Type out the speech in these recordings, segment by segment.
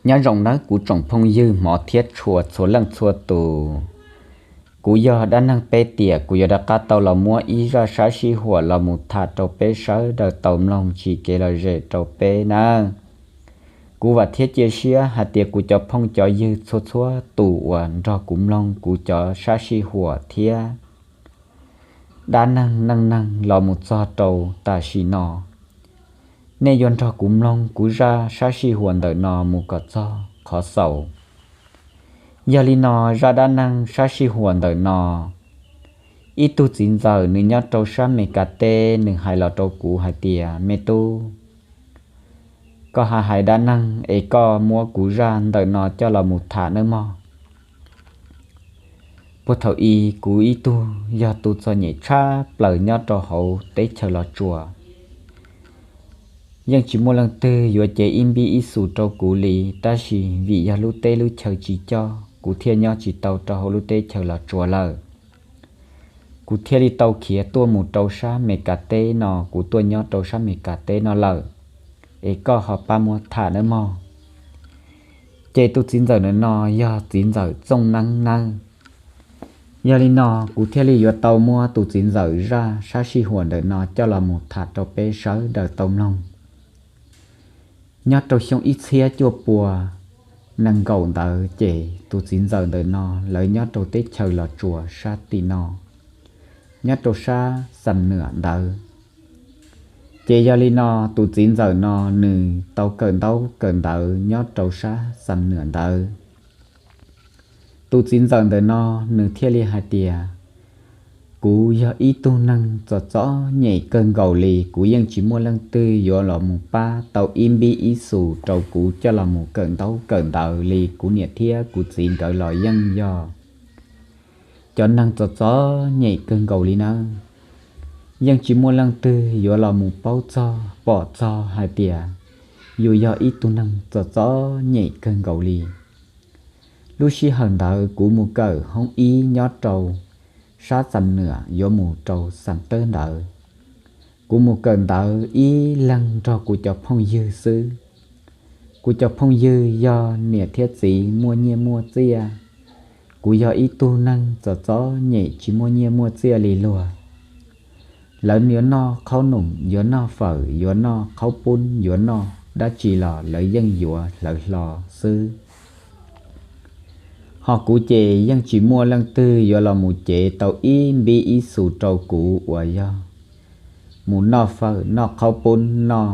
Nyob zoo nawb kuv tsoom phooj ywg hmov thiab tshua txhua leej txhua tus. Kuv yog dab neeg Peb Tiam, kuv yuav rov qab tau los muab ib zaj sab sij huam los mus tham rau peb sawv daws tau mloog tsis kev lom zem rau peb nawb. Kuv vam thiab cia siab hais tias kuv cov phooj cov ywg txhua txhua tus uas nrog kuv mloog kuv cov sab sij huam thiab dab neeg neej neeg los mus txog rau tam sim no, nej yuav nrog kuv mloog kuv zaj sab sij huam ntawm no mus kom txog qhov xaus. Yog li no, zaj dab neeg sab sij huam ntawm no, ib tug txiv ntxawm nws nyob rau sab Mes Kas teb, nws hais los rau kuv hais tias, Me tub, koj hais hais dab neeg es koj muab kuv zaj ntawm no coj los mus tham nawb mog. Puag thaum i, kuv ib tug yog tus txom nyem tshaj plaws nyob rau hauv teb chaws Los Tsuas. Yeej tsis muaj leej twg yuav cev ib npib ib xus rau kuv li, tab sis vim yog lub teb lub chaw tsis coj, kuv thiaj nyob tsis tau rau hauv lub teb chaws Los Tsuas lawm. Kuv thiaj li tau khiav tuaj mus rau sab Mes Kas teb no, kuv tuaj nyob rau sab Mes Kas teb no lawm, es koj ho pab muab tham nawb mog. Ces tus txiv ntxawm ntawm no yog txiv ntxawm Txooj Neeb nawb. Yog li no, kuv thiaj li yuav tau muab tus txiv ntxawm zaj sab sij huam ntawm no coj los mus tham rau peb sawv daws tau mloog. Nyob rau xyoo ib txhiab cuaj pua nees nkaum ntawd, ces tus txiv ntxawm ntawm no lawv nyob rau teb chaws Los Tsuas sab tim no, nyob rau sab Xam Nuam ntawd. Ces yog li no, tus txiv ntxawm no nws tau kawm ntaub kawm ntawv nyob rau sab Xam Nuam ntawd. Tus txiv ntxawm ntawm no nws thiaj li hais tias, Kuv yog ib tug neeg txom txom nyem kawg nkaus li, kuv yeej tsis muaj leej twg yuav los mus pab tau ib npib ib xus rau kuv coj los mus kawm ntaub kawm ntawv li. Kuv niam thiab kuv txiv nkawd los yeej yog cov neeg txom txom nyem kawg nkaus li nawb. Yeej tsis muaj leej twg yuav los mus paub txog pom txog hais tias yus yog ib tug neeg txom txom nyem kawg nkaus li. Lub sij hawm ntawd kuv mus kawm hoob ib nyob rau sab Xam Nuam yuav mus rau Xam Tawb ntawd. Kuv mus kawm ntawv ib leeg nrog kuv cov phooj ywg xwb. Kuv cov phooj ywg yog niam thiab txiv muaj nyiaj muaj txiaj, kuv yog ib tug neeg txom txom nyem tsis muaj nyiaj muaj txiaj li luag. Lawv yuav noj qhaub noom, yuav noj fawm, yuav noj qhaub poob, yuav noj dab tsi los lawv yeej yuav hlawv hlo xwb. Ho kuv ces yeej tsis muaj leej twg yuav los mus cev tau ib npib ib xus rau kuv uas yog mus noj fawm, noj qhaub poob, noj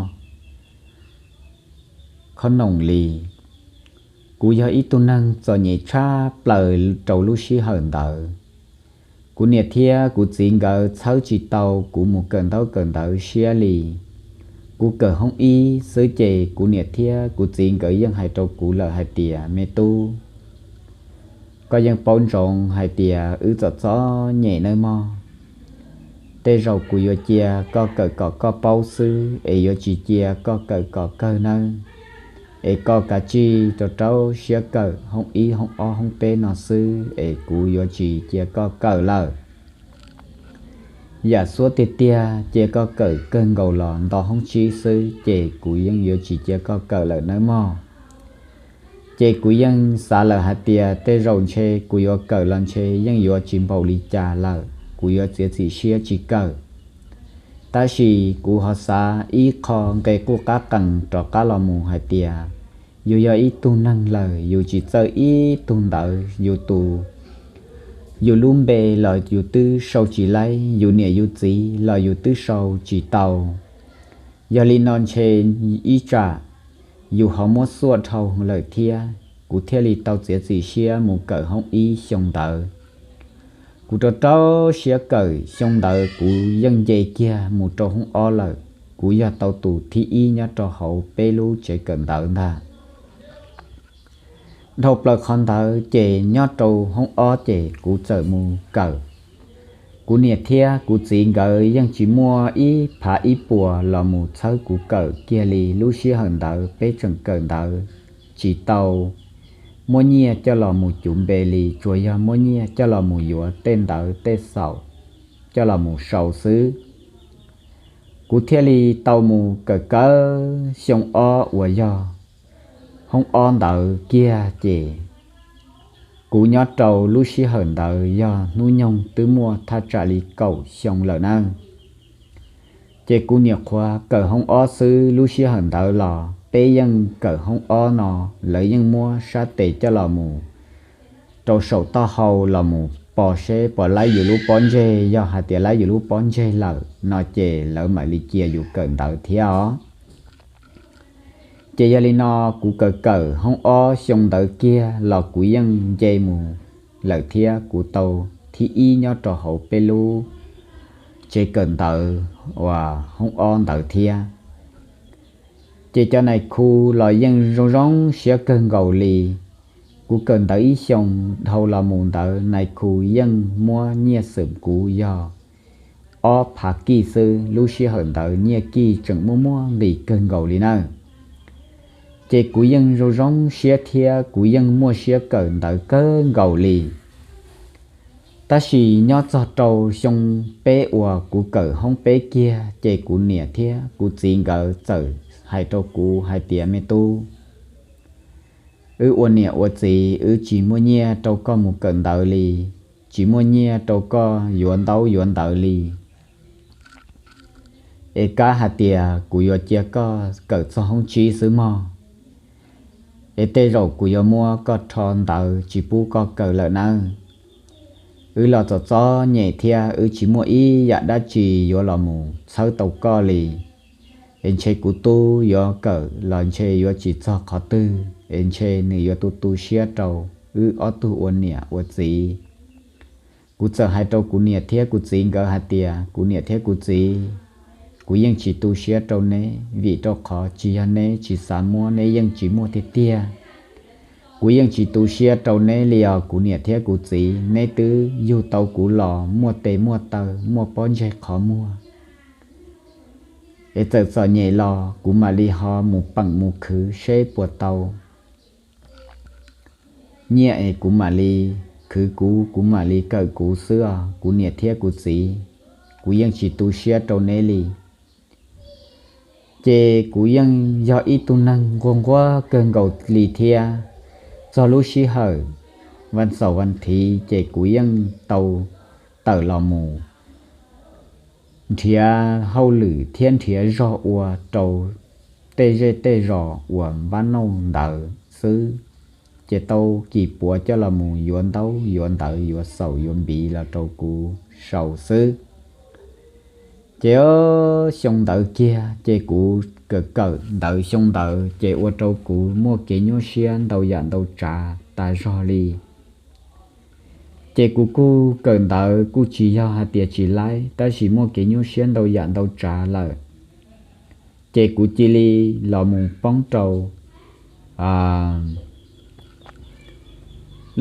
qhaub noom li. Kuv yog ib tug neeg txom nyem tshaj plaws rau lub sij hawm ntawd. Kuv niam thiab kuv txiv nkawd txhawb tsis tau kuv mus kawm ntaub kawm ntawv siab li. Kuv kawm hoob ib xwb ces kuv niam thiab kuv txiv nkawd yeej hais rau kuv lawm hais tias, Me tub, koj yeej paub ntsoov hais tias wb txom txom nyem nawb mog. Tej zaum kuv yuav cia koj kawm kom koj paub xwb es yuav tsis cia koj kawm kom kawg nawb. Es koj kav tsij rau rau siab kawm hoob ib, hoob ob, hoob peb no xwb es kuv yuav tsis cia koj kawm lawm. Yam xuab tiag tiag cia koj kawm kawg nkaus los nto hoob tsib xwb ces kuv yeej yuav tsis cia koj kawm lawm nawb mog. Ces kuv yeej xav lawm hais tias tej zaum ntshe kuv yuav kawm los ntshe yeej yuav tsis npaum li cas lawm, kuv yuav txiav txim siab tsis kawm. Tab sis kuv ho xav ib qho nqe quj qab qees rov qab los mus hais tias, yus yog ib tug neeg lawm, yus tsis txawj ib tug ntawv, yus tus, yus lub npe los yus twb sau tsis laib, yus niam yus txiv los yus twb sau tsis tau. Yog li no ntshe ib tsam yus ho muab xuaj dhau lawm thiab. Kuv thiaj li tau txiav txim siab mus kawm hoob ib xyoo ntawd. Kuv rau rau siab kawm xyoo ntawd kuv yeej nce kiag mus rau hoob ob lawm. Kuv yog tau tus thib ib nyob rau hauv peb lub tsev kawm ntawv ntag. Dhau plaws qhov ntawd ces nyob rau hoob ob ces kuv txawm mus kawm. Kuv niam thiab kuv txiv nkawd yeej tsis muaj ib phav ib puas los mus txhawb kuv kawm kiag li. Lub sij hawm ntawd peb tseem kawm ntawv tsis tau muab nyiaj coj los mus cuv npe li, tsuas yog muab nyiaj coj los mus yuav tej ntawv tej xaum coj los mus sau xwb. Kuv thiaj li tau mus kawm kawm xyoo ob uas yog hoob ob ntawd kiag ces kuv nyob rau lub sij hawm ntawd yog hnub nyoog twb muaj thaj tsam li kaum xyoo lawm nawb. Ces kuv nyuam qhuav kawm hoob ob xwb, lub sij hawm ntawd los peb yeej kawm hoob ob no, lawv yeej muab sab tes coj los mus rau saum taub hau los mus pos seb puas laib yus lub pob ntseg, yog hais tias laib yus lub pob ntseg lawm no ces lawv mam li cia yus kawm ntawv thiab os. Ces yog li no, kuv kawm kawm hoob ob xyoo ntawd kiag los kuv yeej nce mus lawm thiab kuv tau thib ib nyob rau hauv peb lub tsev kawm ntawv uas hoob ob ntawd thiab. Ces cov nais khu los yeej zoo zoo siab kawg nkaus li. Kuv kawm ntawv ib xyoos dhau los mus ntawd nais khu yeej muab nyiaj xwm kuv yog ob phav kij xwb, lub sij hawm ntawd nyiaj kij tseem muaj muaj nqis kawg nkaus li nawb. Ces kuv yeej zoo zoo siab thiab kuv yeej muaj siab kawm ntawv kawg nkaus li. Tab sis nyob txog rau xyoo peb uas kuv kawm hoob peb kiag ces kuv niam thiab kuv txiv nkawd txawm hais rau kuv hais tias, me tub, wb ua niam ua txiv wb tsis muaj nyiaj rau koj mus kawm ntawv li, tsis muaj nyiaj rau koj yuav ntaub yuav ntawv li. Es kab hais tias kuv yuav cia koj kawm txog hoob tsib xwb mog, es tej zaum kuv yuav muab koj rho ntawv tsis pub koj kawm lawm nawb. Wb los txom txom nyem thiab wb tsis muaj ib yam dab tsi yuav los mus txhawb tau koj li. Es ntshe kuv tub yuav kawm los ntshe yuav tsis txog qhov twg, es ntshe nws yuav tu tu siab rau wb ob tug ua niam ua txiv. Kuv txawm hais rau kuv niam thiab kuv txiv nkawd hais tias, kuv niam thiab kuv txiv, kuv yeej tsis tu siab rau neb, vim rau qhov tsis yog neb tsis xav muab, neb yeej tsis muaj tiag tiag. Kuv yeej tsis tu siab rau neb li os kuv niam thiab kuv txiv, neb twb yug tau kuv los muaj tes muaj taw, muaj pob ntseg qhov muag. Es txawm txom nyem los kuv mam li ho mus peem mus khwv seb puas tau nyiaj es kuv mam li khwv kuv, kuv mam li kawm kuv xwb os kuv niam thiab kuv txiv. Kuv yeej tsis tu siab rau neb li. Ces kuv yeej yog ib tug neeg nquag nquag kawg nkaus li thiab. Txog lub sij hawm vas xaum vas thiv ces kuv yeej tau tawm los mus nrhiav hauj lwm thiab nrhiav zog ua rau tej zej tej zos uas npab nauj ntawd xwb. Ces tau kis puav coj los mus yuav ntaub yuav ntawv yuav xaum yuav npiv los rau kuv sau xwb. Ces xyoo ntawd kiag ces kuv kawm kawm ntawv xyoo ntawd ces ua rau kuv muaj kev nyuaj siab ntau yam ntau tsav tas zog li. Ces kuv kuj kawm ntawv kuj tsis yog hais tias tsis laib, tab sis muaj kev nyuaj siab ntau yam ntau tsav lawm. Ces kuv cia li los mus poob rau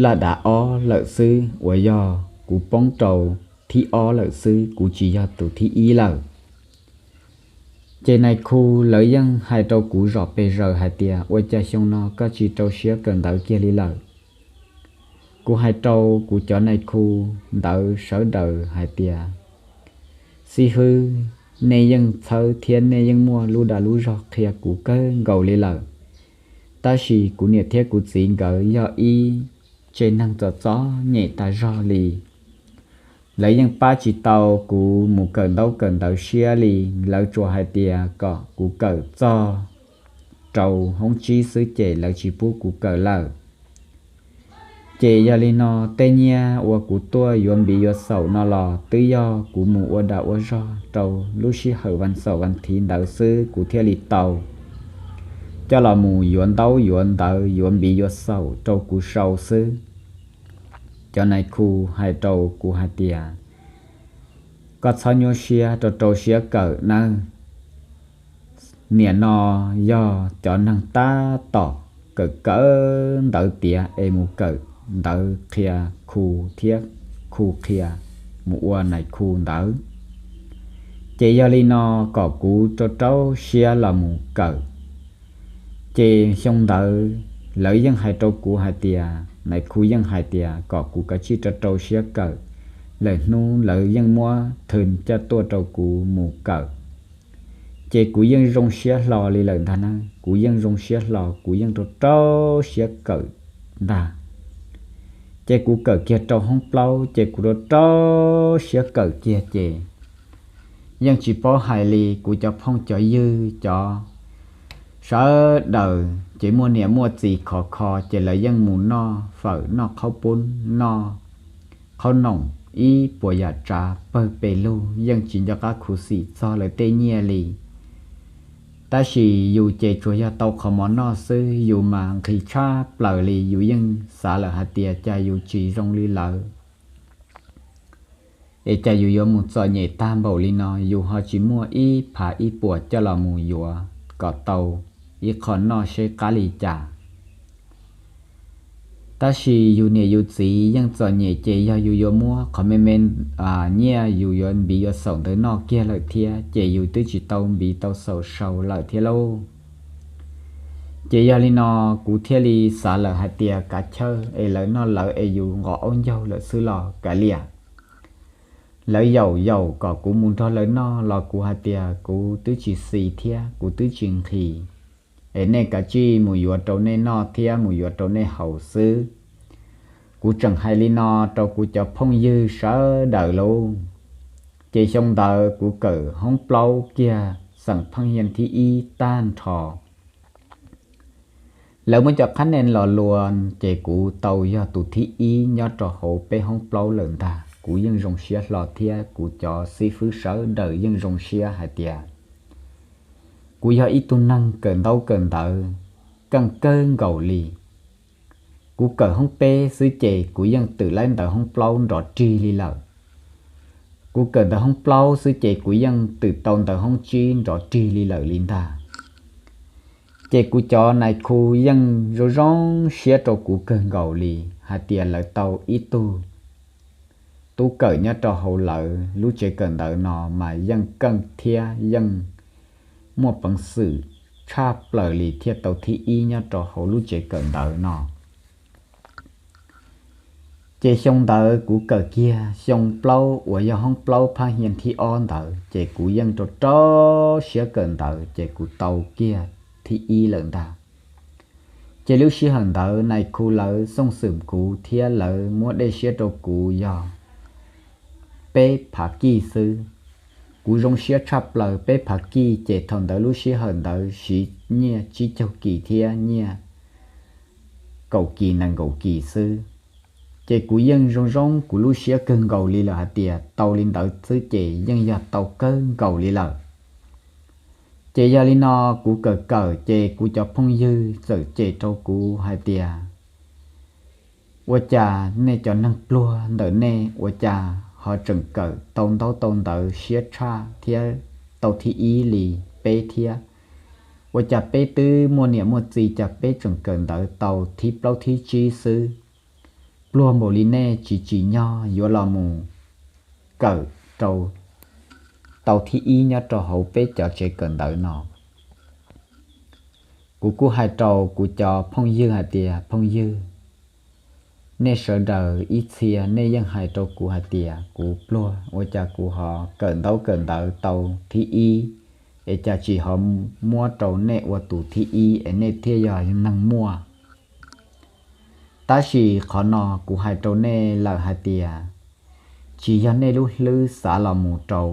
laj dav ob lawm xwb, uas yog kuv poob rau thib ob lawm xwb, kuv tsis yog tus thib ib lawm. Ces nais khu lawv yeej hais rau kuv zom pes zaws hais tias, ua cas xyoo no koj tsis rau siab kawm ntawv kiag li lawm? Kuv hais rau kuv cov nais khu ntawd sawv daws hais tias, xib hwb, nej yeej txhawb thiab nej yeej muaj lub dag lub zog qhia kuv kawg nkaus li lawm, tab sis kuv niam thiab kuv txiv nkawd yog ib tsev neeg txom txom nyem tas zog li. Lawv yeej pab tsis tau kuv mus kawm ntaub kawm ntawv siab li, lawv tsuas hais tias kom kuv kawm txog rau hoob tsib xwb ces lawv tsis pub kuv kawm lawm. Ces yog li no, tej nyiaj uas kuv tuaj yuav npiv yuav xaum no los twb yog kuv mus ua dag ua zog rau lub sij hawm vas xaum vas thiv ntawd xwb kuv thiaj li tau coj los mus yuav ntaub yuav ntawv yuav npiv yuav xaum rau kuv sau xwb. Cov nais khu hais rau kuv hais tias, koj txhob nyuaj siab, rau rau siab kawm nawb. Niam no yog cov neeg tab tom kawm kawm ntawv tiav es mus kawm ntawv qhia khu thiab khu qhia mus ua nais khu ntawd. Ces yog li no kom kuv rau rau siab los mus kawm. Ces xyoo ntawd lawv yeej hais rau kuv hais tias, nais khu yeej hais tias kom kuv kav tsij rau rau siab kawm, lawm hnub lawv yeej muab thwm coj tuaj rau kuv mus kawm. Ces kuv yeej zoo siab hlo li lawm ntag na, kuv yeej zoo siab hlo, kuv yeej rau rau siab kawm ntag. Ces kuv kawm kiag rau hoob plaub ces kuv rau rau siab kawm kiag ces yeej tsis paub hais li, kuv cov phooj cov ywg cov sawv daws ces muaj niam muaj txiv khov kho ces lawv yeej mus noj fawm noj qhaub poob noj qhaub noom ib puas yam tsav pawg pes lug, yeej tsis nco qab khuv xim txog lawv tej nyiaj li. Tab sis yus ces tsuas yog tau qhov mov noj xwb, yus mas nqhis tshaj plaws li, yus yeej xav lawm hais tias cas yus tsis zoo li lawv, es cas yus yuav mus txom nyem tag npaum li no, yus ho tsis muaj ib phav ib puas coj los mus yuav kom tau ib qho noj seb qab li cas. Tab sis yus niam yus txiv yeej txom nyem ces yog yus yuav muab qhov me me nyiaj yus yuav npiv yuav xaum ntawd noj kiag lawm thiab, ces yus twb tsis tau npiv tau xaum sau lawm thiab lauj. Ces yog li no kuv thiaj li xav lawm hais tias kav chawj es lawv noj lawv es yus nqos aub ncaug lawm xwb los kav liam. Lawv yaum yaum kom kuv mus nrog lawv noj los kuv hais tias kuv twb tsis xis thiab kuv twb tsis nqhis, es nej kav tsij mus yuav rau nej noj thiab mus yuav rau nej haus xwb. Kuv tseem hais li no rau kuv cov phooj ywg sawv daws lauj. Ces xyoo ntawd kuv kawm hoob plaub kiag xeem pheej hias thib ib tag nrho. Lawv muab cov qhab nees los luas ces kuv tau yog tus thib ib nyob rau hauv peb hoob plaub lawm ntag. Kuv yeej zoo siab hlo thiab kuv cov xib fwb sawv daws yeej zoo siab hais tias kuv yog ib tug neeg kawm ntaub kawm ntawv keej kawg nkaus li. Kuv kawm hoob peb xwb ces kuv yeej twm laib ntawv hoob plaub nrov rig li lawm. Kuv kawm ntawv hoob plaub xwb ces kuv yeej twm tau ntawv hoob tsib nrov rig li lawm li ntag. Ces kuv cov nais khu yeej zoo zoo siab rau kuv kawg nkaus li, hais tias lawv tau ib tug tub kawm nyob rau hauv lawv lub tsev kawm ntawv no mas yeej keej thiab yeej muaj peev xwm tshaj plaws li thiaj tau thib ib nyob rau hauv lub tsev kawm ntawv no. Ces xyoo ntawd kuv kawm kiag xyoo plaub uas yog hoob plaub phab hias thib ob ntawd ces kuv yeej rau rau siab kawm ntawv ces kuv tau kiag thib ib lawm ntag. Ces lub sij hawm ntawd nais khu lawv xooj xwm kuv thiab lawv muab dej siab rau kuv yog peb phav kij xwb. Kuv zoo siab tshaj plaws, peb phav kij ces thaum ntawd lub sij hawm ntawd siv nyiaj tsib caug kis thiab nyiaj kaum kis nees nkaum kis xwb. Ces kuv yeej zoo zoo kuv lub siab kawg nkaus li lawm hais tias tau li ntawd xwb ces yeej yog tau kawg nkaus li lawm. Ces yog li no kuv kawm kawm ces kuv cov phooj ywg txawm cem rau kuv hais tias, ua cas nej cov neeg pluag ntawm nej ua cas ho tseem kawm tau ntaub tau ntawv siab tshaj thiab tau thib ib li peb thiab? Ua cas peb twb muaj niam muaj txiv cas peb tseem kawm ntawv tau thib plaub thib tsib xwb? Pluag npaum li nej tsis tsim nyog yuav los mus kawm rau tau thib ib nyob rau hauv peb cov tsev kawm ntawv no. Kuv kuj hais rau kuv cov phooj ywg hais tias, phooj ywg, nej sawv daws ib txhia nej yeej hais rau kuv hais tias kuv pluag ua cas kuv ho kawm ntaub kawm ntawv tau thib ib, es cas tsis ho muab rau nej ua tus thib ib es nej thiaj yog neeg muaj. Tab sis qhov no kuv hais rau nej lawm hais tias, tsis yog nej lub hlwb xav los mus rau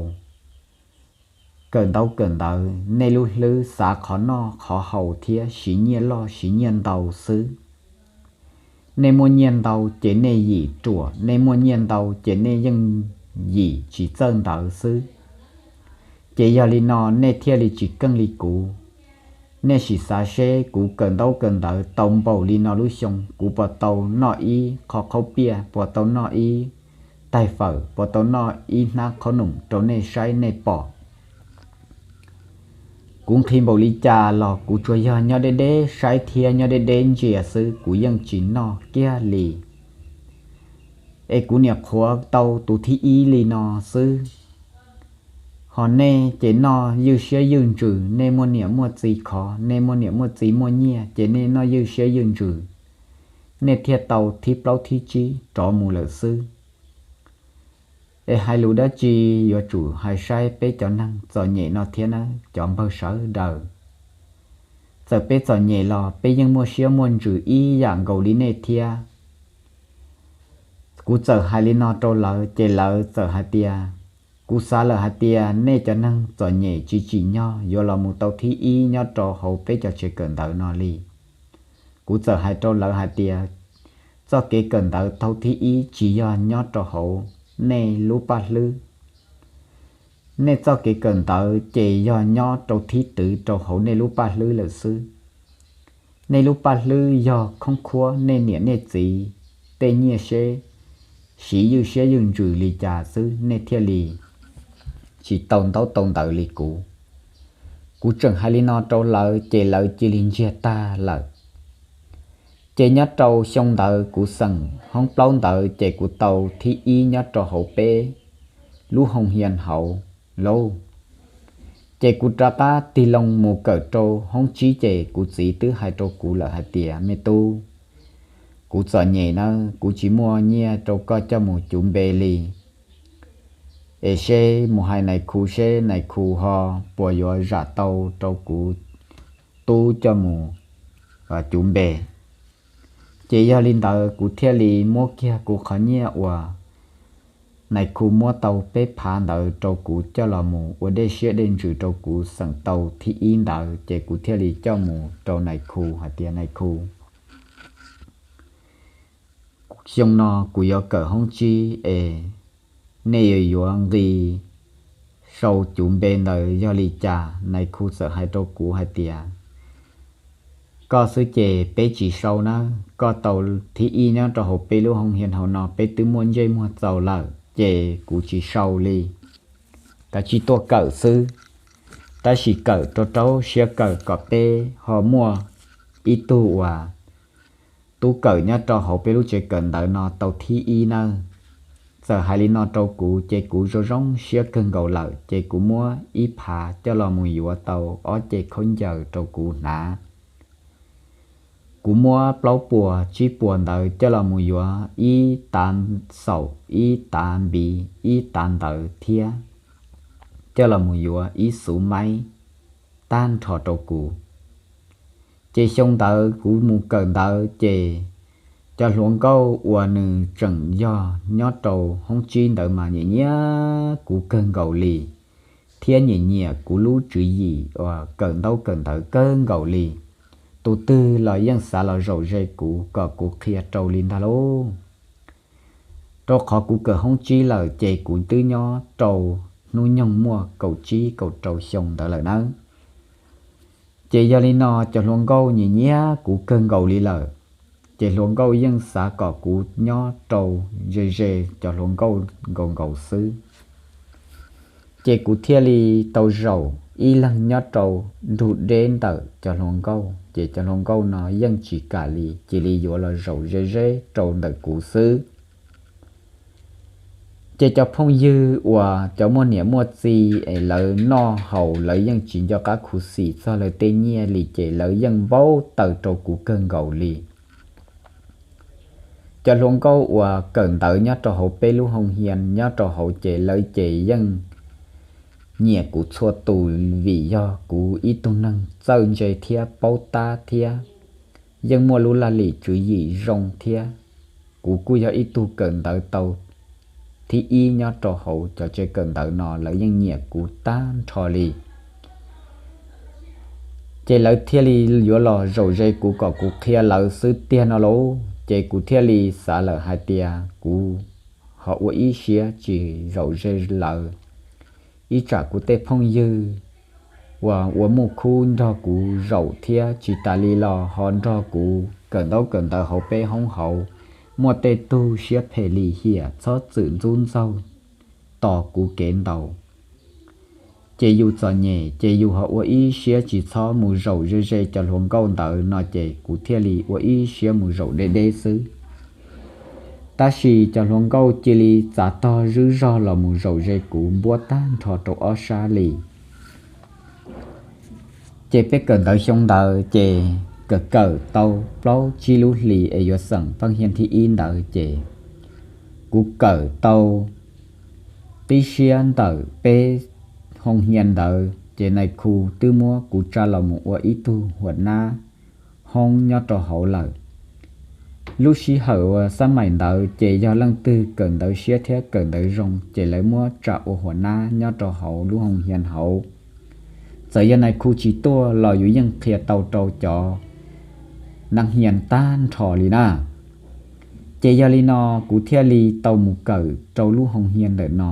kawm ntaub kawm ntawv, nej lub hlwb xav qhov noj qhov haus thiab siv nyiaj loj siv nyiaj ntau xwb. Nej muaj nyiaj ntau ces nej yim ruam, nej muaj nyiaj ntau ces nej yeej yim tsis txawj ntawv xwb. Ces yog li no nej thiaj li tsis keej li kuv. Nej sim xav seb kuv kawm ntaub kawm ntawv tau npaum li no lub xyoo, kuv puas tau noj ib qho qhaub piaj, puas tau noj ib taig fawm, puas tau noj ib hnab qhaub noom rau nej saib nej pom. Kuv nqhis npaum li cas los kuv tsuas yog nyob deb deb saib thiab nyob deb deb ntsia xwb, kuv yeej tsis noj kiag li. Es kuv niam qhuav tau tus thib ib li no xwb. Ho nej ces noj ywj siab ywj ntsws, nej muaj niam muaj txiv khov, nej muaj niam muaj txiv muaj nyiaj ces nej noj ywj siab ywj ntsws, nej thiaj tau thib plaub thib tsib rov mus lawm xwb. Es hais lus dab tsi yuav tsum hais saib peb cov neeg txom nyem no thiab nawb cov npawg sawv daws. Txawm peb txom nyem los peb yeej muaj siab muaj ntsws ib yam nkaus li nej thiab. Kuv txawm hais li no rau lawv ces lawv txawm hais tias, kuv xav lawm hais tias nej cov neeg txom nyem tsis tsim nyog yuav los mus tau thib ib nyob rau hauv peb cov tsev kawm ntawv no li. Kuv txawm hais rau lawv hais tias, txoj kev kawm ntawv tau thib ib tsis yog nyob rau hauv nej lub paj hlwb. Nej txoj kev kawm ntawv ces yog nyob rau thib twv rau hauv nej lub paj hlwb lawm xwb. Nej lub paj hlwb yog khoob khuab nej niam nej txiv tej nyiaj seb siv ywj siab ywj ntsws li cas xwb nej thiaj li tsis tau ntaub tau ntawv li kuv. Kuv tseem hais li no rau lawv ces lawv cia li ntsiag tag lawm. Ces nyob rau xyoo ntawd kuv xeem hoob plaub ntawd ces kuv tau thib ib nyob rau hauv peb lub hoo hias hauv lauj. Ces kuv rov qab tig loo mus kawm rau hoob tsib ces kuv txiv twb hais rau kuv lawm hais tias, me tub, kuv txom nyem nawb, kuv tsis muaj nyiaj rau koj coj mus cuv npe li. Es seb mus hais nais khu seb nais khu ho puas yuav zam tau rau kuv tub coj mus cuv npe. Ces yog li ntawd kuv thiaj li muab kiag kuv qhov nyiaj uas nais khu muab tau peb phav ntawd rau kuv coj los mus ua dej siab dej ntsws rau kuv xeem tau thib ib ntawd ces kuv thiaj li coj mus rau nais khu hais tias, nais khu, xyoo no kuv yuav kawm hoob tsib es nej yuav yuav nqi sau cuv npe ntawd yog li cas? Nais khu txawm hais rau kuv hais tias, koj xwb ces peb tsis sau nawb, koj tau thib ib nyob rau hauv peb lub hoo hias hauv no peb twb muaj ntsej muag txaus lawm ces kuv tsis sau li. Kav tsij tuaj kawm xwb, tab sis kawm rau rau siab kawm kom peb ho muaj ib tug uas tub kawm nyob rau hauv peb lub tsev kawm ntawv no tau thib ib nawb. Txawm hais li no rau kuv ces kuv zoo zoo siab kawg nkaus lawm ces kuv muab ib phav coj los mus yuav tau ob ce khaub ncaws rau kuv hnav. Kuv muab plaub puas tsib puas ntawd coj los mus yuav ib tav xaum, ib tav npiv, ib tav ntawv thiab coj los mus yuav ib xuv maib tag nrho rau kuv. Ces xyoo ntawd kuv mus kawm ntawv ces cov hluas nkauj uas nws tseem yog nyob rau hoob tsib ntawd mas nyiam nyiam kuv kawg nkaus li, thiab nyiam nyiam kuv lub tswv yim uas kawm ntaub kawm ntawv kawg nkaus li. Tus twg los yeej xav los zaum ze kuv kom kuv qhia rau li ntag lauj. Rau qhov kuv kawm hoob tsib lawm ces kuv twb nyob rau hnub nyoog muaj kaum tsib kaum rau xyoo ntawd lawm nawb. Ces yog li no cov hluas nkauj nyiam nyiam kuv kawg nkaus li lawm, ces hluas nkauj yeej xav kom kuv nyob rau ze ze cov hluas nkauj nkaus nkaus xwb. Ces kuv thiaj li tau zaum ib leeg nyob rau nrug deb ntawm cov hluas nkauj, ces cov hluas nkauj no yeej tsis kam li, cia li yuav los zaum ze ze rau ntawm kuv xwb. Ces cov phooj ywg uas cov muaj niam muaj txiv es lawv noj haus lawv yeej tsis nco qab khuv xim txog lawv tej nyiaj li ces lawv yeej npau taws rau kuv kawg nkaus li. Cov hluas nkauj uas kawm ntawv nyob rau hauv peb lub hoo hias nyob rau hauv ces lawv ces yeej nyiam kuv txhua tus vim yog kuv ib tug neeg txawj ntse thiab paub tab thiab yeej muaj lub laj lim tswv yim zoo thiab. Kuv kuj yog ib tug kawm ntawv tau thib ib nyob rau hauv cov tsev kawm ntawv no, lawv yeej nyiam kuv tag nrho li. Ces lawv thiaj li yuav los zaum ze kuv kom kuv qhia lawv xwb tiag no lauj. Ces kuv thiaj li xav lawm hais tias kuv ho ua ib siab tsis zaum ze lawv, ib tsam kuv tej phooj ywg uas ua muaj khub nrog kuv zaum thiab tsis tas li los ho nrog kuv kawm ntaub kawm ntawv hauv peb hoob hauv, muaj tej tug siab phem lim hiam txhob txwm ntxub ntxaug tos kuv kev ntaus. Ces yus txom nyem ces yus ho ua ib siab tsis txhob mus zaum ze ze cov hluas nkauj ntawd no ces kuv thiaj li ua ib siab mus zaum deb deb xwb. Tab sis cov hluas nkauj cia li txav tog zwb zog los mus zaum ze kuv npuab tag nrho rau ob sab li. Ces peb kawm ntawv xyoo ntawd ces kawm kawm tau plaub tsib lub hlis es yuav xeem paj hias thib ib ntawd ces kuv kawm tau tib siab ntawm peb hoo hias ntawd ces nais khu twb muab kuv tsa los mus ua ib tug huam nab hoob nyob rau hauv lawm. Lub sij hawm uas xab maim ntawd ces yog leej twg kawm ntawv siab thiab kawm ntawv zoo ces lawv muab tsa ua huam nab nyob rau hauv lub hoo hias hauv. Txawm yog nais khu tsis tuaj los yus yeej qhia tau rau cov nav hias tag nrho li na. Ces yog li no kuv thiaj li tau mus kawm rau lub hoo hias ntawm no.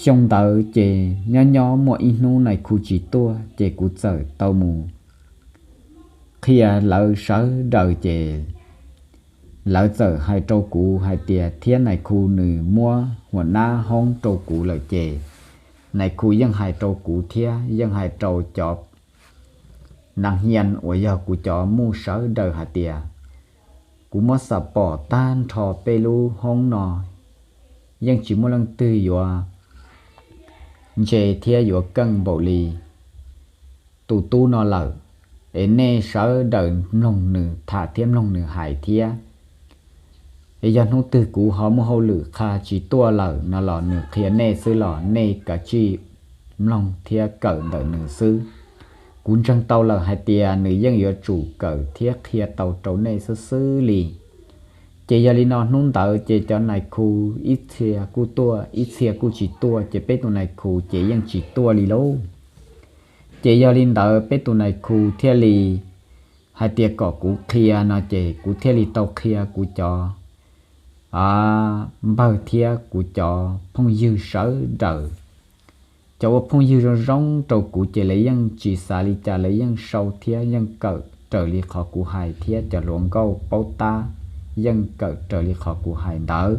Xyoo ntawd ces nyob nyob muaj ib hnub nais khu tsis tuaj ces kuv txawm tau mus qhia lawv sawv daws ces lawv txawm hais rau kuv hais tias thiab nais khu nws muab huam nab hoob rau kuv lawm ces nais khu yeej hais rau kuv thiab yeej hais rau cov nav hias uas yog kuv cov muj sawv daws hais tias kuv muab xam pom tag nrho peb lub hoob no yeej tsis muaj leej twg yuav ntse thiab yuav keej npaum li tus tub no lawm, es nej sawv daws mloog nws tham thiab mloog nws hais thiab. Es yog hnub twg kuv ho muaj hauj lwm qha tsis tuaj lawm no los nws qhia nej xwb los nej kav tsij mloog thiab kawm ntawm nws xwb. Kuv ntseeg tau lawm hais tias nws yeej yuav tsum kawm thiab qhia tau rau nej xwb xwb li. Ces yog li no hnub ntawd ces cov nais khu ib txhia kuj tuaj ib txhia kuj tsis tuaj ces peb tus nais khu ces yeej tsis tuaj li lauj. Ces yog li ntawd peb tus nais khu thiaj li hais tias kom kuv qhia no ces kuv thiaj li tau qhia kuv cov npawg thiab kuv cov phooj ywg sawv daws. Cov ua phooj ywg zoo zoo rau kuv ces lawv yeej tsis xav li cas, lawv yeej sau thiab yeej kawm raws li qhov kuv hais thiab cov hluas nkauj paub tab yeej kawm raws li qhov kuv hais ntawd.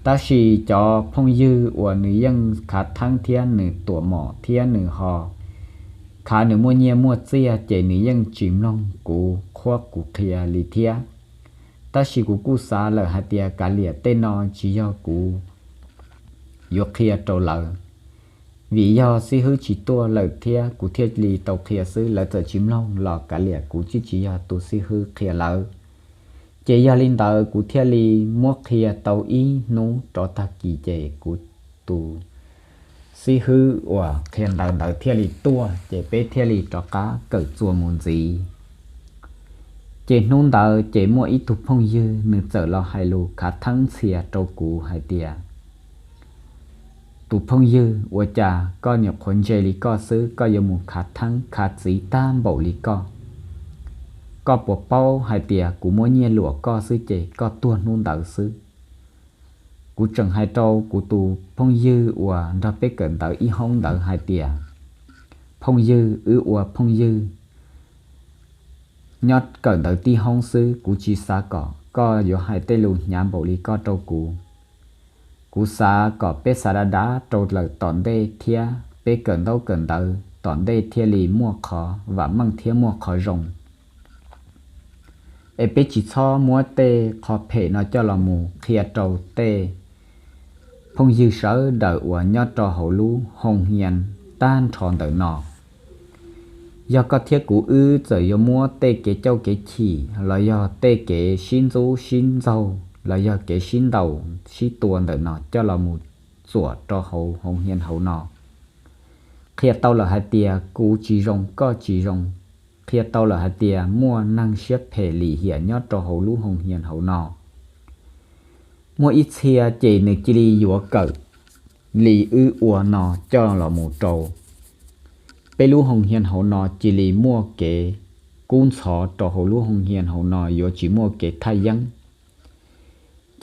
Tab sis cov phooj ywg uas nws yeej khav theeb thiab nws tuam mom thiab nws ho khav nws muaj nyiaj muaj txiaj ces nws yeej tsis mloog kuv qhuab kuv qhia li thiab. Tab sis kuv kuj xav lawm hais tias kav liam tej no tsis yog kuv yuav qhia rau lawv, vim yog xib hwb tsis tuaj lawm thiab kuv thiaj li tau qhia xwb, lawv txawm tsis mloog los kav liam kuv tsis tsis yog tus xib hwb qhia lawv. Ces yog li ntawd kuv thiaj li muab qhia tau ib hnub rov tag kis ces kuv tus xib hwb uas qhia ntawv ntawd thiaj li tuaj ces peb thiaj li rov qab kawm txuas mus ntxiv. Ces hnub ntawd ces muaj ib tug phooj ywg nws txawm los hais lus khav theeb ntxhias rau kuv hais tias, tus phooj ywg, ua cas koj nyuam qhuav ntse li koj xwb koj yuav mus khav theeb khav txiv tag npaum li koj? Koj puas paub hais tias kuv muab nyiaj luam koj xwb ces koj tuag hnub ntawd xwb. Kuv tseem hais rau kuv tus phooj ywg uas nrog peb kawm ntawv ib hoob ntawd hais tias, phooj ywg, wb ua phooj ywg nyob kawm ntawv tib hoob xwb, kuv tsis xav kom koj yuav hais tej lus hnyav npaum li koj rau kuv. Kuv xav kom peb xav dav dav rau lawm tom ntej thiab peb kawm ntaub kawm ntawv tom ntej thiaj li muaj qhov vam meej thiab muaj qhov zoo. Es peb tsis txhob muab tej qhov phem no coj los mus qhia rau tej phooj ywg sawv daws uas nyob rau hauv lub hoo hias tag nrho ntawm no. Yog koj thiab kuv wb txawm yuav muab tej kev cauj kev chim los yog tej kev sib ntxub sib ntxaug los yog kev sib ntaus sib tua ntawm no coj los mus txuam rau hauv hoo hias hauv no, qhia tau lawm hais tias kuv tsis zoo koj tsis zoo, qhia tau lawm hais tias muaj neeg siab phem lim hiam nyob rau hauv lub hoo hias hauv no. Muaj ib txhia ces nws cia li yuav kawm li wb ua no coj los mus rau peb lub hoo hias hauv no cia li muaj kev kub ntxhov rau hauv lub hoo hias hauv no, yuav tsis muaj kev thaj yeeb.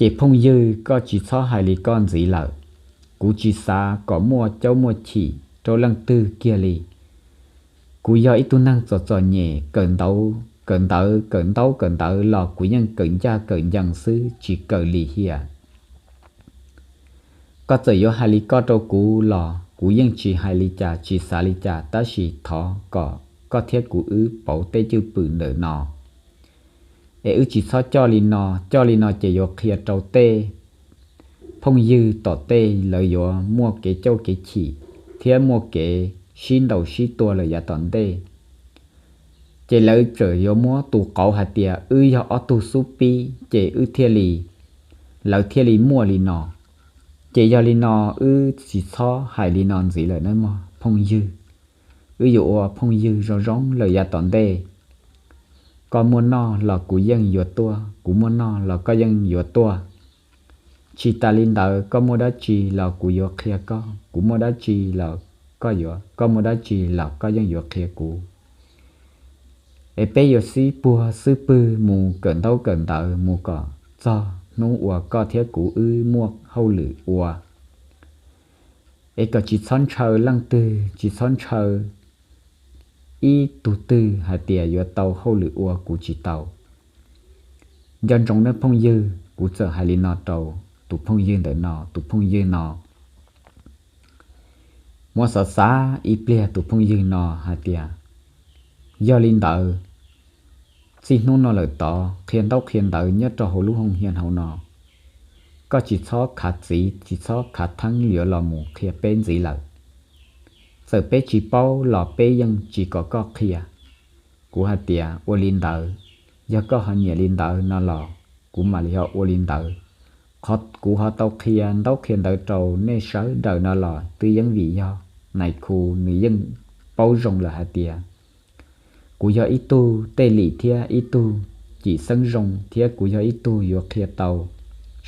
Ces phooj ywg, koj tsis txhob hais li koj ntxiv lawm. Kuv tsis xav kom muaj caub muaj chim rau leej twg kiag li. Kuv yog ib tug neeg txom txom nyem, kawm ntawv kawm ntaub kawm ntawv los kuv yeej kawm ncaj kawm ncees xwb tsis kawm lim hiam. Koj txawm yuav hais li koj rau kuv los kuv yeej tsis hais li cas tsis xav li cas, tab sis thov kom koj thiab kuv wb pauv tej cwj pwm ntawm no es wb tsis txhob coj li no. Coj li no ces yuav qhia rau tej phooj ywg tom tej lawv yuav muaj kev cauj kev chim thiab muaj kev sib ntaus sib tua lawm yav tom ntej. Ces lawv txawm yuav muab tus qauv hais tias wb yog ob tug xub pib ces wb thiaj li, lawv thiaj li muaj li no. Ces yog li no, wb tsis txhob hais li no ntxiv lawm nawb mog phooj ywg. Wb yuav ua phooj ywg zoo zoo lawm yav tom ntej. Koj muaj noj los kuv yeej yuav tuaj, kuv muaj noj los koj yeej yuav tuaj. Tsis tas li ntawd, koj muaj dab tsi los kuv yuav qhia koj, kuv muaj dab tsi los koj yuav, koj muaj dab tsi los koj yeej yuav qhia kuv. Es peb yuav sib puag xwb pwg mus kawm ntaub kawm ntawv mus kom txog hnub uas koj thiab kuv wb muaj hauj lwm ua. Es kom tsis txhob ntshaw leej twg, tsis txhob ntshaw ib tug twg hais tias yuav tau hauj lwm ua kuv tsis tau. Nco ntsoov nawb phooj ywg, kuv txawm hais li no rau tus phooj ywg ntawm no, tus phooj ywg no muab xav xav ib pliag, tus phooj ywg no hais tias, yog li ntawd, txij hnub no lawm tod qhia ntaub qhia ntawv nyob rau hauv lub hoo hias hauv no, koj tsis txhob khav txiv, tsis txhob khav theeb yuav los mus qhia peb ntxiv lawm. Txawm peb tsis paub los peb yeej tsis kom koj qhia. Kuv hais tias ua li ntawd, yog koj ho nyiam li ntawd no los kuv mam li ho ua li ntawd. Qhov kuv ho tau qhia ntaub qhia ntawv rau nej sawv daws no los twb yeej vim yog nais khu nws yeej paub zoo lawm hais tias kuv yog ib tug tej lim thiab ib tug cim xeeb zoo thiab kuv yog ib tug yuav qhia tau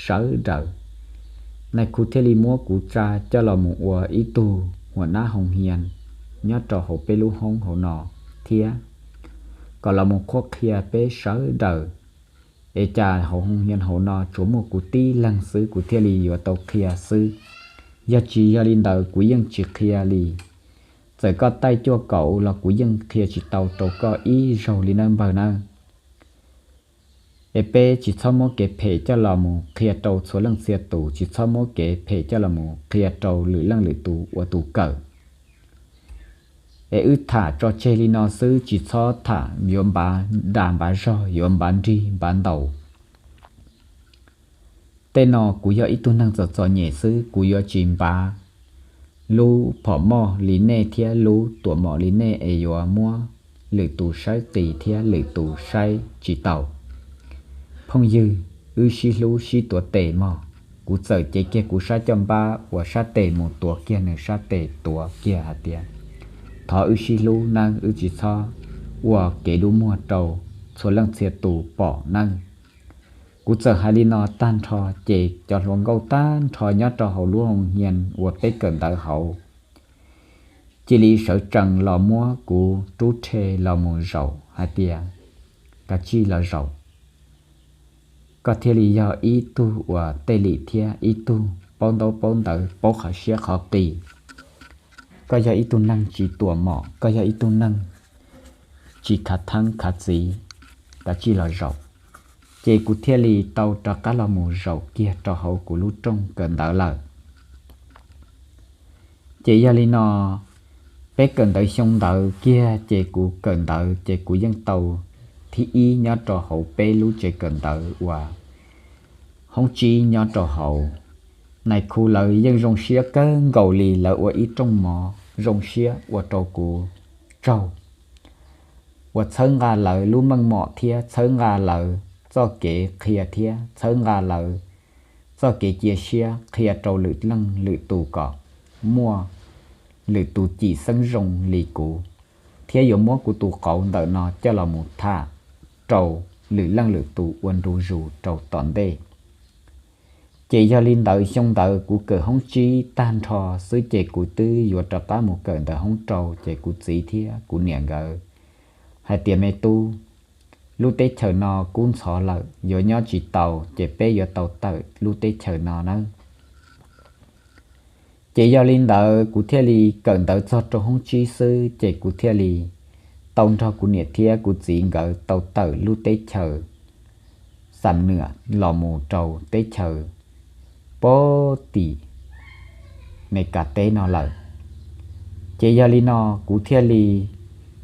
sawv daws. Nais khu thiaj li muab kuv tsa coj los mus ua ib tug huam nab hoo hias nyob rau hauv peb lub hoob hauv no thiab kom los mus qhuab qhia peb sawv daws. Es cas hauv hoo hias hauv no tsuas muaj kuv tib leeg xwb kuv thiaj li yuav tau qhia xwb. Yog tsis yog li ntawd kuv yeej tsis qhia li. Txawm koj taij cuaj kaum los kuv yeej qhia tsis tau rau koj ib zaug li nawb npawg nawb. Es peb tsis txhob muab kev phem coj los mus qhia rau txhua leej txhia tus, tsis txhob muab kev phem coj los mus qhia rau lwm leej lwm tus ua tus kawm. Es wb tham tso tseg li no xwb, tsis txhob tham yuav npav dag npav zog, yuav npav nrig npav ntaus. Tej no kuv yog ib tug neeg txom txom nyem xwb, kuv yuav tsis npav lub phom moj li nej thiab lub tuam mom li nej es yuav muab lwm tus saib qis thiab lwm tus saib tsis taus. Phooj ywg, wb sib hlub sib tuav tes mog. Kuv txawm cev kiag kuv sab caj npab uas sab tes mus tuav kiag nws sab tes tuav kiag hais tias, thov wb sib hlub nawb, wb tsis txhob ua kev dub muag rau txhua leej txhia tus pom nawb. Kuv txawm hais li no tag nrho ces cov hluas nkauj tag nrho nyob rau hauv lub hoo hias uas peb kawm ntawv hauv cia li sawv tsees los muab kuv rub rhe los mus zaum hais tias, kav tsij los zaum. Koj thiaj li yog ib tug uas tej lim thiab ib tug paub ntaub paub ntawv paub qhov siab qhov qis. Koj yog ib tug neeg tsis tuam mom, koj yog ib tug neeg tsis khav theeb khav txiv, kav tsij los zaum. Ces kuv thiaj li tau rov qab los mus zaum kiag rau hauv kuv lub rooj kawm ntawv lawm. Ces yog li no, peb kawm ntawv xyoo ntawd kiag ces kuv kawm ntawv ces kuv yeej tau thib ib nyob rau hauv peb lub tsev kawm ntawv uas hoob tsib nyob rau hauv. Nais khu lawv yeej zoo siab kawg nkaus li, lawv ua ib rooj mov zoo siab ua rau kuv tsaug, uas txhawb nqa lawv lub meej mom thiab txhawb nqa lawv txoj kev qhia thiab txhawb nqa lawv txoj kev cia siab qhia rau lwm leej lwm tus kom muaj lwm tus cim xeeb zoo li kuv, thiab yuav muab kuv tus qauv ntawm no coj los mus tham rau lwm leej lwm tus ua ntu zus rau tom ntej. Ces yog li ntawd xyoo ntawd kuv kawm hoob tsib tag nrho xwb ces kuv twb yuav rov qab mus kawm ntawv hoob rau ces kuv txiv thiab kuv niam nkawd hais tias, me tub, lub teb chaws no kub ntxhov lawm, yuav nyob tsis tau, ces peb yuav tau tawm lub teb chaws no nawb. Ces yog li ntawd kuv thiaj li kawm ntawv txog rau hoob tsib xwb ces kuv thiaj li tau nrog kuv niam thiab kuv txiv nkawd tau tawm lub teb chaws Xam Nwam los mus rau teb chaws pab tim Meskas teb no lawm. Ces yog li no kuv thiaj li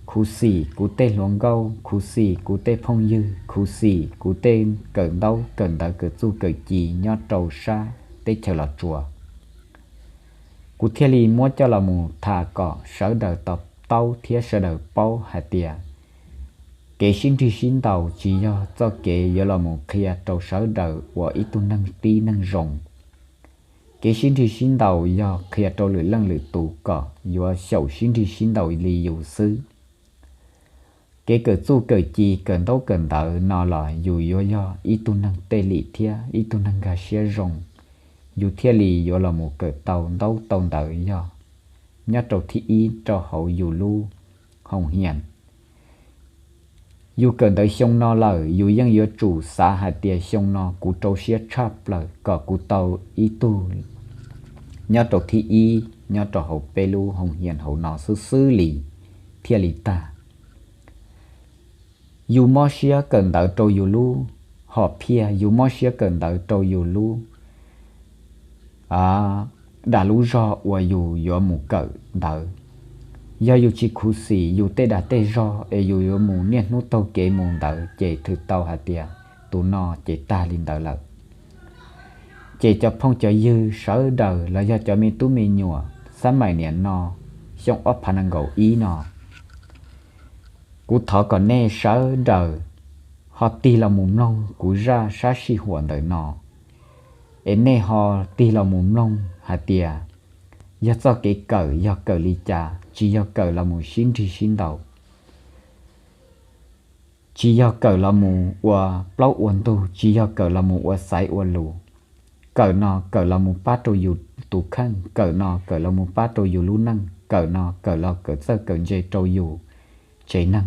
khuv xim kuv tej hluas nkauj, khuv xim kuv tej phooj ywg, khuv xim kuv tej kawm ntaub kawm ntawv kawm txuj kawm ci nyob rau sab teb chaws Los Tsuas. Kuv thiaj li muab coj los mus tham kom sawv daws to taub thiab sawv daws paub hais tias kev sib nrig sib ntaus tsis yog txoj kev yuav los mus qhia rau sawv daws ua ib tug neeg tib neeg zoo. Kev sib nrig sib ntaus yog qhia rau lwm leej lwm tus kom yuav xyaum sib nrig sib ntaus li yus xwb. Kev kawm txuj kawm ci kawm ntaub kawm ntawv no los yus yuav yog ib tug neeg tej lim thiab ib tug neeg nkag siab zoo, yus thiaj li yuav los mus kawm tau ntaub tau ntawv yog nyob rau thib ib rau hauv yus lub hoo hias. Yus kawm ntawv xyoo no lawm, yus yeej yuav tsum xav hais tias xyoo no kuv rau siab tshaj plaws kom kuv tau ib tug nyob rau thib ib nyob rau hauv peb lub hoo hias hauv no xwb xwb li thiaj li tag. Yus mob siab kawm ntawv rau yus lub hom phiaj, yus mob siab kawm ntawv rau yus lub dag lub zog uas yus yuav mus kawm ntawv. Yog yus tsis khuv xim yus tej dag tej zog es yus yuav mus niaj hnub taug kev mus ntawd ces thwm tau hais tias tus no ces tag li ntawd lawm. Ces cov phooj cov ywg sawv daws los yog cov me tub me nyuam xab maim niam no, xyoo ob phav nees nkaum ib no, kuv thov kom nej sawv daws ho tig los mus mloog kuv zaj sab sij huam ntawm no, es nej ho tig los mus mloog hais tias yog txoj kev kawm yog kawm li cas, tsis yog kawm los mus sib nrig sib ntaus, tsis yog kawm los mus ua plaub ua ntug, tsis yog kawm los mus ua xaiv ua lus. Kawm no kawm los mus pab rau yus tus kheej, kawm no kawm los mus pab rau yus lub neej, kawm no kawm los kawm txawj kawm ntse rau yus tsev neeg.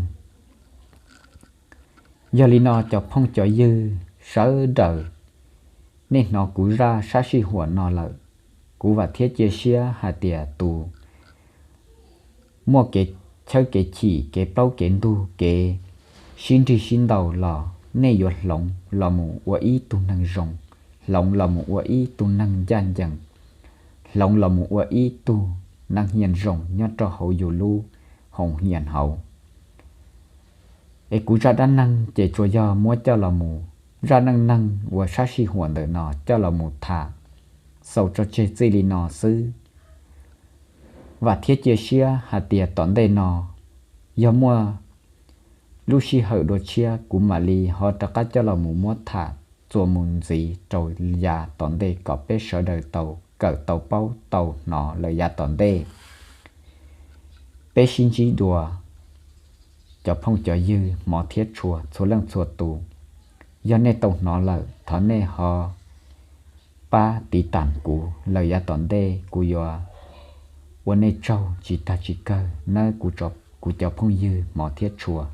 Yog li no cov phooj cov ywg sawv daws, nej hnov kuv zaj sab sij huam no lawm, kuv vam thiab cia siab hais tias tus muaj kev chawb kev chim, kev plaub kev ntug, kev sib nrig sib ntaus los nej yuav hloov los mus ua ib tug neeg zoo, hloov los mus ua ib tug neeg ncaj ncees, hloov los mus ua ib tug neeg hias zoo nyob rau hauv yus lub hoo hias hauv. Es kuv zaj dab neeg ces tsuas yog muab coj los mus, zaj neej neeg uas sab sij huam ntawm no coj los mus tham xaus tso tseg txij li no xwb. Vam thiab cia siab hais tias tom ntej no yog muaj lub sij hawm dua tshiab kuv mam li ho rov qab coj los mus muab tham txuas mus ntxiv rau yav tom ntej kom peb sawv daws tau kawm tau paub tau hnov lawm yav tom ntej. Peb sib ntsib dua, cov phooj cov ywg hmov thiab tshua txhua leej txhua tus. Yog nej tau hnov lawm thov nej ho pab tiv tam kuv lawm yav tom ntej kuv yuav ua nej tsaug tsis tag tsis kawg nawb kuv cov phooj ywg hmov thiab tshua.